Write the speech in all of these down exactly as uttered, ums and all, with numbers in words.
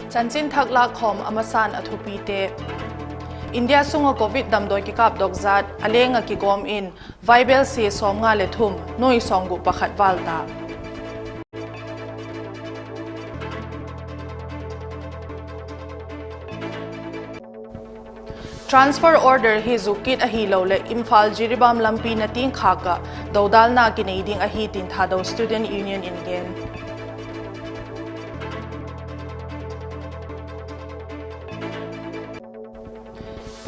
Chanchin thak lâkkhawm a masa'n a thupite. India sung ah Covid damdawi kikâpdok zat a leng ah kigawm in, vaibelsia sawmnga leh thum, nuai sawmgup pakhat vâl ta. Transfer order hi zuk kit ahiloleh Imphal Jiribam lampi na tingkhâk ah dodalna kinei ding ahi tin Thadou Student Union in gen.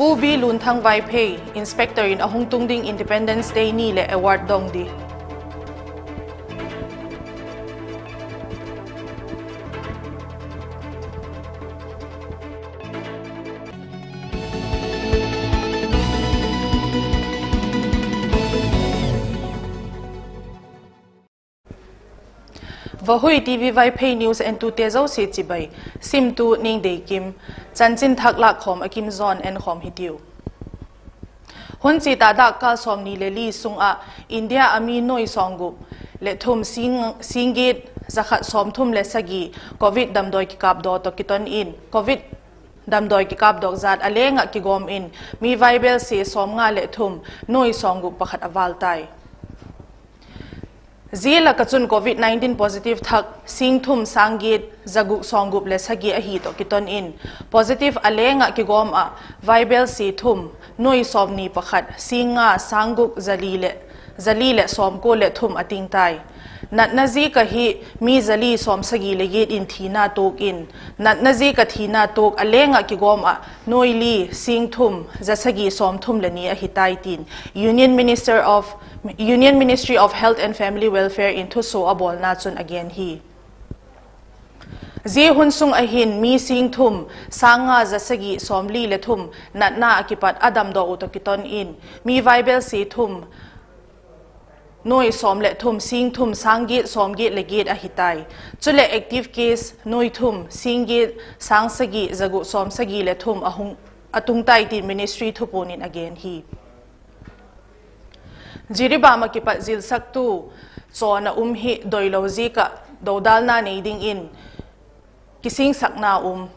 Pu B. Lunthang Vaiphei, Inspector in a hung tung ding Independence Day ni leh award dong di. Vahui TV Vaiphei news entute zosia chibai, simtu Niangdeikim. Chanchin thak lâkkhawm a kim zaw'n enkhawm hitiu. Hun chia ta dakkal sawmni le li sung ah India a mi nuai sawmgup leh thum, sîng giat za khat sawmthum le sagi Covid damdawi kikâpdok tawh kiton in, Covid damdawi kikâpdok zat a leng ah kigawm in, mi vaibelsia sawmnga leh thum, nuai sawmgup pakhat a vâl tai. Zia lak ah chun Covid nineteen positive thak sîng thum, sâng giat za guk sawmgup leh sagi ahi tawh kiton in, positive a leng ah kigawm ah vaibelsia thum, nuai sawmni pakhat, sîng nga, sâng guk, za li leh sawmkua leh thum a ting tai. Natna ziak ah hi mi za li sawmsagi leh giat in thina tuak in, natna ziak ah thina tuak a leng ah kigawm ah nuai li, sîng thum, za sagi sawmthum le ni ahi tai tin Union Minister of, Union Ministry of Health and Family Welfare in thusua a bawlna chun a gen hi. Zia hun sung ah hin mi sîng thum, sâng nga, za sagi sawmli leh thum natna ah kipat a damdaw uh tawh kiton in, mi vaibelsia thum, nuai sawm leh thum, sîng thum, sâng giat sawmgiat leh giat ahi tai. Chuleh active case nuai thum, sîng giat, sâng sagi, za guk sawmsagi leh thum a tung tai tin ministry thupuan in a gen hi. Jiribam ah kipat zilsaktu chawn a um hi doilo ziak ah dodalna nei dingin kisingsakna um.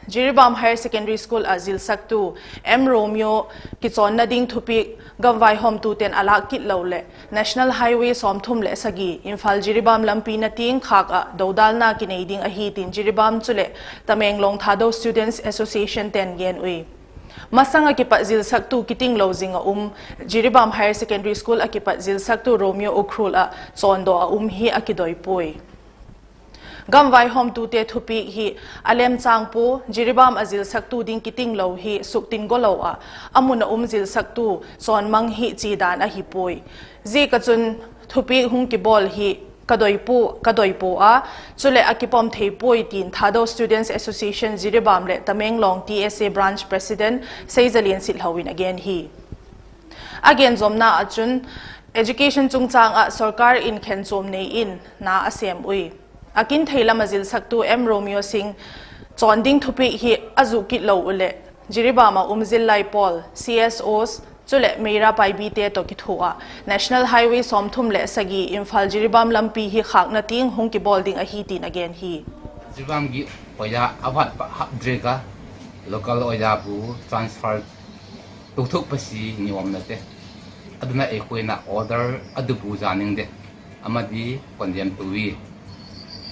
Jiribam Higher Secondary School ah zilsaktu M. Romeo kichawnna ding thupiak gam vaihawmtute'n a lâk kit lo leh National Highway sawmthum leh sagi Imphal Jiribam lampi na tingkhâk ah dodalna kinei ding ahi tin Jiribam chuleh Tamenglong Thadou Students Association te'n gen ui. Masang ah kipat zilsaktu kiting lo zing ah um, Jiribam Higher Secondary School ah kipat zilsaktu Romeo Ukhrul ah chawndaw a um hi a kidoi puai. Gam vaihawmtute thupiak hi a lemchâng pua, Jiribam ah zilsaktu ding kiting lo hi suktin golo ah, a mun ah um zilsaktu chawn mang hi chia dan ahi puai. Ziak ah chun thupiak hung kibawl hi ka doi pua, ka doi pua a, chuleh a kipom thei puai tin Thadou Students Association Jiribam leh Tamenglong T S A Branch President Seizalian Sitlhou in a gen hi. A gen zawmna ah chun, education chungchâng ah sorkar in khenchuam nei in na a sêm ui. A kin thei lam ah zilsaktu M. Romeo Singh chawn ding thupiak hi a zuk kit lo uh leh, Jiribam ah um zillai pawl, C S Os, chuleh Meira Paibite tawh kithua ah National Highway sawmthum leh sagi Imphal Jiribam lampi hi khâkna tiang hung kibawl ding ahi tin a gen hi. Jiribam gi oja a vat pa hap drek a, local oja bu transfer ตัวทุกภาษี ni om na te. Aduna ei khuina order a du bu za ning de. Ama di condemn tu wi.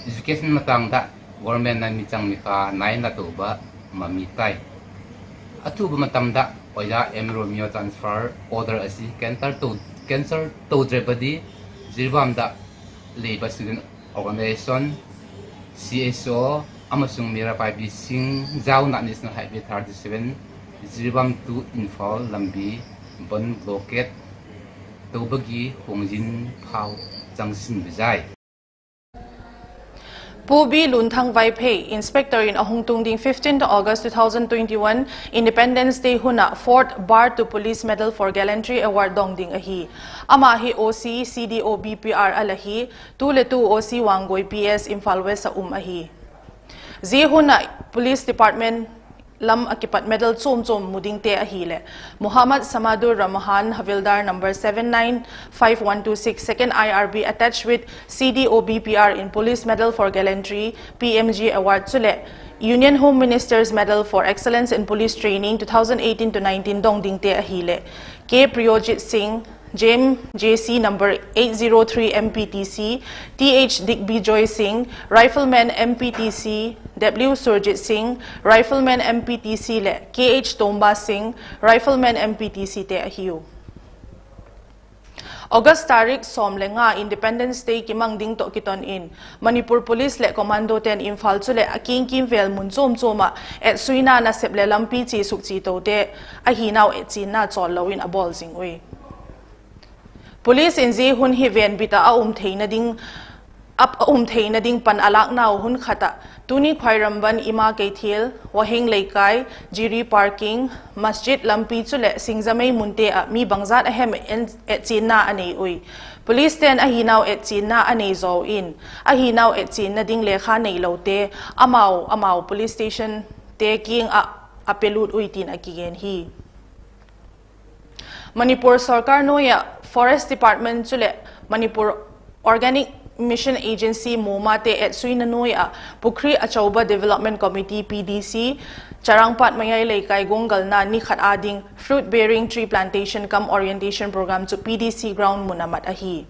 Education matang da government na mi chang mi kha nai na tu ba ma mi tai. A tu ba matam da oja M. Romeo transfer order a si cancel tu, cancel tu dre ba di Jiribam da Labour Student Organization, C S O, amasung Meira Paibi Singh zauna National Highway thirty seven, Jiribam to Imphal lambi bandh blockade tawh bagi hung zin phau chang sin bi zai. Pu B. Lunthang Vaiphei, Inspector in a hung tung ding fifteenth August two thousand twenty-one Independence Day hun ah fourth Bar to Police Medal for Gallantry Award dong ding ahi. Ama hi O C, C D O, B P R a la hi, tu le tu O C Wanggui P S Imphal West a um ahi. Zia hun ah Police Department lam ah kipat medal chuam chuam mu dingte ahileh, Mohammad Samadur Rahman, Havildar number seven nine five one two six, second I R B, attached with C D O B P R in Police Medal for Gallantry, P M G Award chuleh Union Home Minister's Medal for Excellence in Police Training two thousand eighteen to nineteen dong dingte ahileh, K Priyojit Singh, J M J C number eight zero three M P T C, T H Digbijoy Singh, Rifleman M P T C, W Surjit Singh, Rifleman M P T C leh K H Tomba Singh, Rifleman M P T C te ahiu. August tarik sawm le nga Independence Day kimang ding tawh kiton in, Manipur Police leh Commando ten Imphal chuleh a kiang kimvêl mun chuam chuam ah etsuina nasep leh lampi chi sukchi tote ahinau etchianna chawl lo in a bawl zing ui. Police in zia hun hi venbit ah a um theina ding, a um theina ding pan a lâknau hun khat ah, tuni Khwairamband Ima Keithel, Waheng Leikai, Jiri Parking, Masjid lampi chuleh Singjamei munte ah mi bangzat a hem etchianna a nei ui. Police ten ahinau etchianna a nei zaw in, ahinau etchianna ding lekha neilote amau amau police stationte kiang ah a pelut ui tin a kigen hi. Manipur sorkar nuai ah Forest Department chuleh Manipur Organic Mission Agency, MOMAte etsuina nuai ah Pukhri Achauba Development Committee, P D C, Charangpat Mayai Leikai guanggalna ni khat â ding Fruit Bearing Tree Plantation cum Orientation Programme chu P D C ground mun ah mat ahi.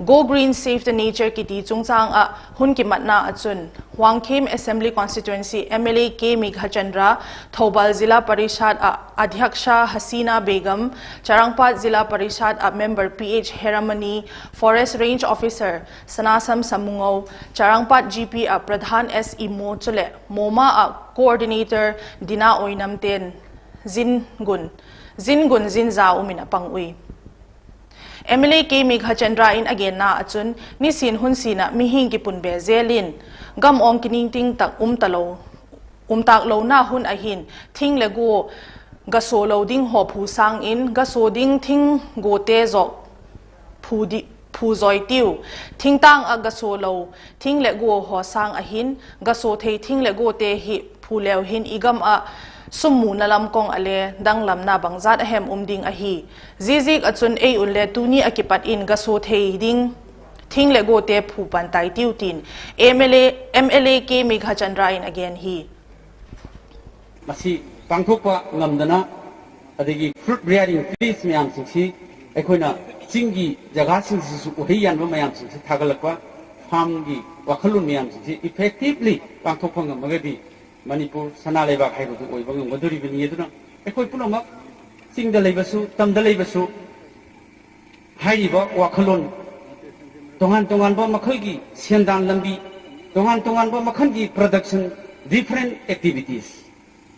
Go Green, Save the Nature kiti chungchâng ah hun kimatna ah chun, Wangkhem Assembly Constituency M L A K Meghachandra, Thoubal Zilla Parishad ah Adhyaksha Hasina Begum, Charangpat Zilla Parishad ah Member P H Heramani, Forest Range Officer Sanasam Samungou, Charangpat G P ah Pradhan S Imo chuleh MOMA ah Coordinator Dina Oinamte'n zin gun, zin gun zin za um in a pang ui. M L A K Meghachandra in a genna ah chun, nisin hun sin ah mihing kipunbe zel in, gam awng kiningting tak um talo, um tâk lona hun ahin, thing leh gua gasualo ding haw phu sâng in, gasuo ding thing guate zaw phu zawi tiu. Thingtâng ah gasualo thing leh gua haw sâng ahin, gasuo thei thing leh guate hi phu leu hin i gam ah sum muna lam kawng ah le danglamna bangzat a hem um ding ahi. Ziaziak ah chun ei unle tuni ah kipat in gasuo thei ding thing leh guate phu pan tai tiu tin M L A, M L A K Meghachandra in a gen hi. ꯃꯁꯤ ꯄꯥꯡꯊꯣꯛꯄ ꯉꯝꯗꯅ, ꯑꯗꯒꯤ fruit bearing trees ꯃꯌꯥꯝꯁꯤꯡꯁꯤ ꯑꯩꯈꯣꯏꯅ ꯆꯤꯡꯒꯤ ꯖꯒꯥꯁꯤꯡꯁꯤꯁꯨ ꯎꯍꯩ ꯌꯥꯟꯕ ꯃꯌꯥꯝꯁꯤꯡꯁꯤ ꯊꯥꯒꯠꯂꯛꯄ, farmꯒꯤ ꯋꯥꯈꯜꯂꯣꯟ ꯃꯌꯥꯝꯁꯤꯡꯁꯤ effectively ꯄꯥꯡꯊꯣꯛꯄ ꯉꯝꯃꯒꯗꯤ ꯃꯅꯤꯄꯨꯔ ꯁꯅꯥ ꯂꯩꯕꯥꯛ ꯍꯥꯏꯕꯗꯨ ꯑꯣꯏꯕ ꯉꯝꯒꯗꯣꯔꯤꯕꯅꯤ꯫ ꯑꯗꯨꯅ ꯑꯩꯈꯣꯏ ꯄꯨꯝꯅꯃꯛ ꯆꯤꯡꯗ ꯂꯩꯕꯁꯨ, ꯇꯝꯗ ꯂꯩꯕꯁꯨ, ꯍꯥꯏꯔꯤꯕ ꯋꯥꯈꯜꯂꯣꯟ, ꯇꯣꯉꯥꯟ ꯇꯣꯉꯥꯟꯕ ꯃꯈꯜꯒꯤ ꯁꯦꯟꯗꯥꯟ ꯂꯝꯕꯤ, ꯇꯣꯉꯥꯟ ꯇꯣꯉꯥꯟꯕ ꯃꯈꯜꯒꯤ production, different activities,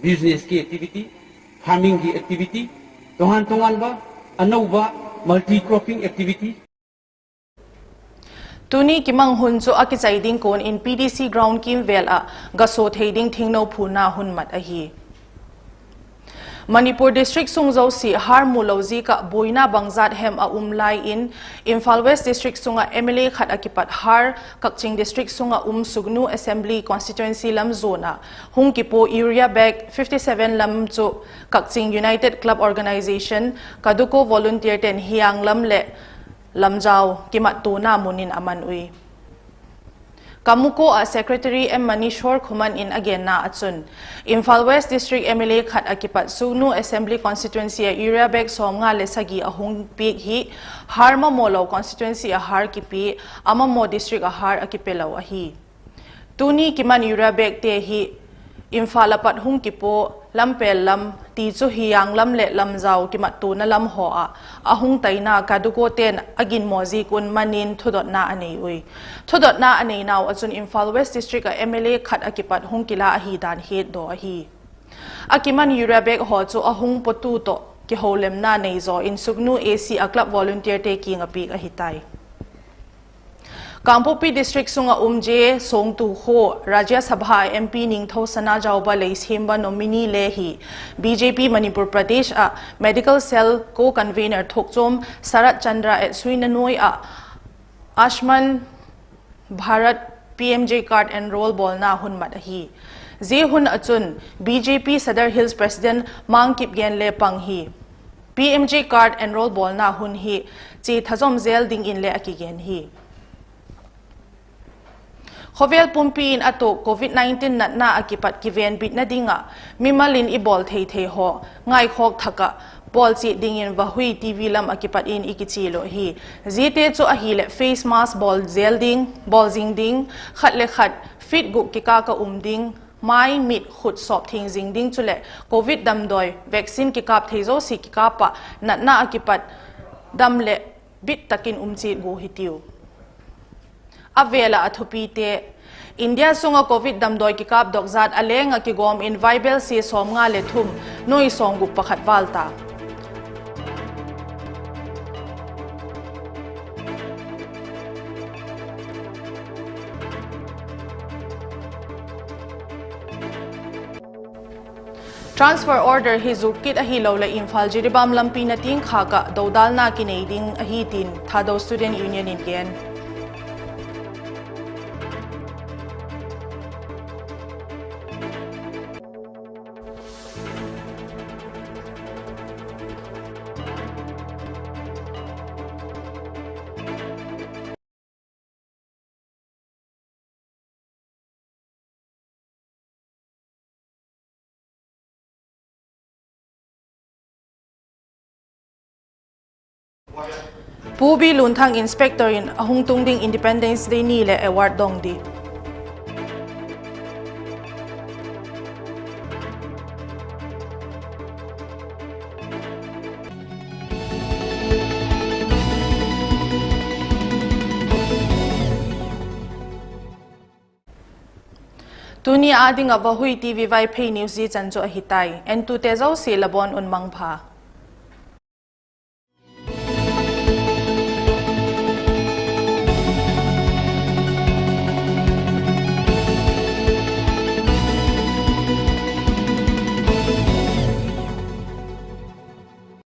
businessꯀꯤ activity, farmingꯒꯤ activity, ꯇꯣꯉꯥꯟ ꯇꯣꯉꯥꯟꯕ ꯑꯅꯧꯕ multi cropping activity꯫ Tuni kimang hun chu a kichai ding kuan in P D C ground kimvêl ah gasuo thei ding thingno phuna hun mat ahi. Manipur district sung zosia har mu lo ziak ah buaina bangzat hem a um lai in, Imphal West district sung ah M L A khat ah kipat har Kakching district sung ah um Sugnu Assembly Constituency lam zuan ah hung kipua urea bag fifty seven lam chu Kakching United Club Organisation, KADUCO volunteer ten Hiang lam leh Lamjao kimattuana mun in a man ui. KAMUCO ah Secretary M Manishor Khuman in a genna ah chun, Imphal West District M L A khat ah kipat Sugnu Assembly Constituency ah urea bag sawmnga le sagi a hung piak hi, har mamaw lo constituency ah har kipia, a mamaw district ah har a kipe lo ahi. Tuni kiman urea bagte hi Imphal ah pat hung kipua, Lampel lam, ti chu Hiang lam leh Lamjao kimattuana lam haw ah a hung taina KADUCO ten a ginmaw ziak un man in thudotna a nei ui. Thudotna a neinau ah chun Imphal West District ah M L A khat ah kipat hung kila ahi dan hiatdaw ahi. A kiman urea bag haw chu a hung puatu tawh kiholemna nei zaw in Sugnu A C a club volunteerte kiang ah piak ahi tai. Kangpokpi District sung ah um J Songtu khua Rajya Sabha M P Ningthou Sanajaoba Leishemba nominee le hi, B J P Manipur Pradesh ah Medical Cell co-convener Thokchom Sarat Chandra etsuina nuai ah Ayushman Bharat P M J card enrol bawlna hun mat ahi. Zia hun ah chun B J P Sadar Hills President Mang Kipgen le pang hi. P M J card enrol bawlna hun hi chia thazom zel dingin le a kigen hi. Khawvel pumpi in a tuak Covid nineteen natna ah kipat kivenbitna ding ah mimal in i bawl thei thei haw ngaikhawk thak ah bawl chiat dingin Vahui T V lam ah kipat in i kichial uh hi. Ziate chu ahileh face mask bawl zel ding, bawl zing ding, khat le khat feet guk kikâl ah um ding, mai, mit, khut sawp thiang zing ding, chuleh Covid damdawi vaccine kikâp thei zosia kikâp ah natna ah kipat dam leh bit tak in um chiat gua hitiu. A vêl ah a thupite. India sung ah Covid damdawi kikâpdok zat a leng ah kigawm in vaibelsi sawmnga le thum, nuai sawmguk pakhat val ta. Transfer order hi zuk kit ahilo leh Imphal Jiribam lampi na tiang khâk ah dodalna kinei ding ahi tin Thadou Student Union in gen. Pu B. Lunthang Inspector in a hung tung ding Independence Day ni leh award dong di. Tuni â ding ah Vahui T V Vaiphei news zia chan chu ahi tai. Entute zosia la bawn un mangpha.